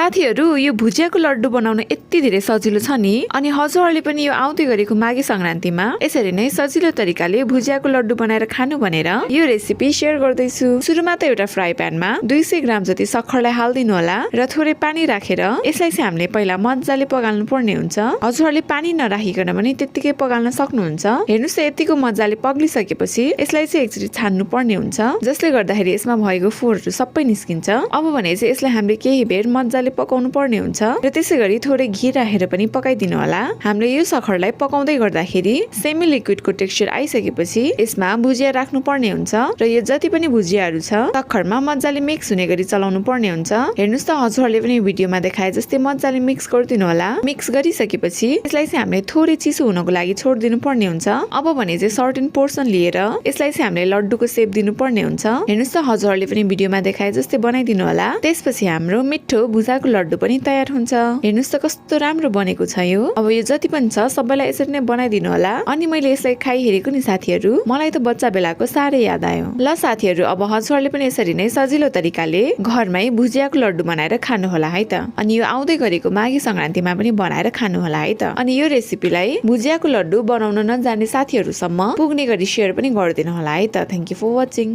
साथीहरु यो भुजियाको लड्डु बनाउन यति धेरै सजिलो छ नि। अनि हजुरहरुले पनि यो आउँदै गरेको माघे संक्रान्तिमा यसरी नै सजिलो तरिकाले भुजियाको लड्डु बनाएर खानु भनेर यो रेसिपी शेयर गर्दैछु। सुरुमा त एउटा फ्राई प्यानमा 200 ग्राम जति सक्खरलाई हाल्दिनु होला र थोरै पानी राखेर यसलाई चाहिँ हामीले पहिला मज्जाले पगाल्नु पर्ने हुन्छ। हजुरहरुले पानी नराखिकन पनि त्यतिकै पगाल्न सक्नुहुन्छ। हेर्नुस् त यतिको मज्जाले पग्लिसकेपछि यसलाई चाहिँ एकचोटी छान्नु पर्ने हुन्छ, जसले गर्दाखेरि यसमा भएको फोहोरहरु सबै निस्किन्छ। अब भने चाहिँ यसलाई हामीले केही बेर मज्जाले पकाउनु पर्ने हुन्छ र त्यसैगरी थोरै घी राखेर पनि पकाइदिनु होला। हामीले यो सक्खरलाई पकाउँदै गर्दाखेरि सेमी लिक्विडको टेक्सचर आइसकेपछि यसमा भुजिया राख्नु पर्ने हुन्छ र यो जति पनि भुजियाहरु छ सक्खरमा मज्जाले मिक्स हुने गरी चलाउनु पर्ने हुन्छ। हेर्नुस् त हजुरहरुले पनि भिडियोमा देखाए जस्तै मज्जाले मिक्स गरिदिनु होला। मिक्स गरिसकेपछि यसलाई चाहिँ हामीले थोरै चिसो हुनको लागि छोड्दिनु पर्ने हुन्छ। अब भने चाहिँ सर्टेन पोर्सन लिएर यसलाई चाहिँ हामीले लड्डुको शेप दिनु पर्ने हुन्छ। हेर्नुस् त हजुरहरुले पनि भिडियोमा देखाए जस्तै बनाइदिनु होला। त्यसपछि हाम्रो मिठो भुजाको लड्डु पनि तयार हुन्छ। हेर्नुस् त कस्तो राम्रो बनेको छ यो। अब यो जति पनि छ सबैलाई यसरी नै बनाइदिनु होला। अनि मैले यसलाई खाइ हेरेको नि साथीहरु, मलाई त बच्चा बेलाको सारै याद आयो। ल साथीहरु, अब हजुरहरुले पनि यसरी नै सजिलो तरिकाले घरमै भुजियाको लड्डु बनाएर खानु होला है त। अनि यो आउँदै गरेको माघे संक्रान्तिमा पनि बनाएर खानु होला है त। अनि यो रेसिपीलाई भुजियाको लड्डु बनाउन नजाने साथीहरुसम्म पुग्ने गरी शेयर पनि गरिदिनु होला है त। Thank you for watching.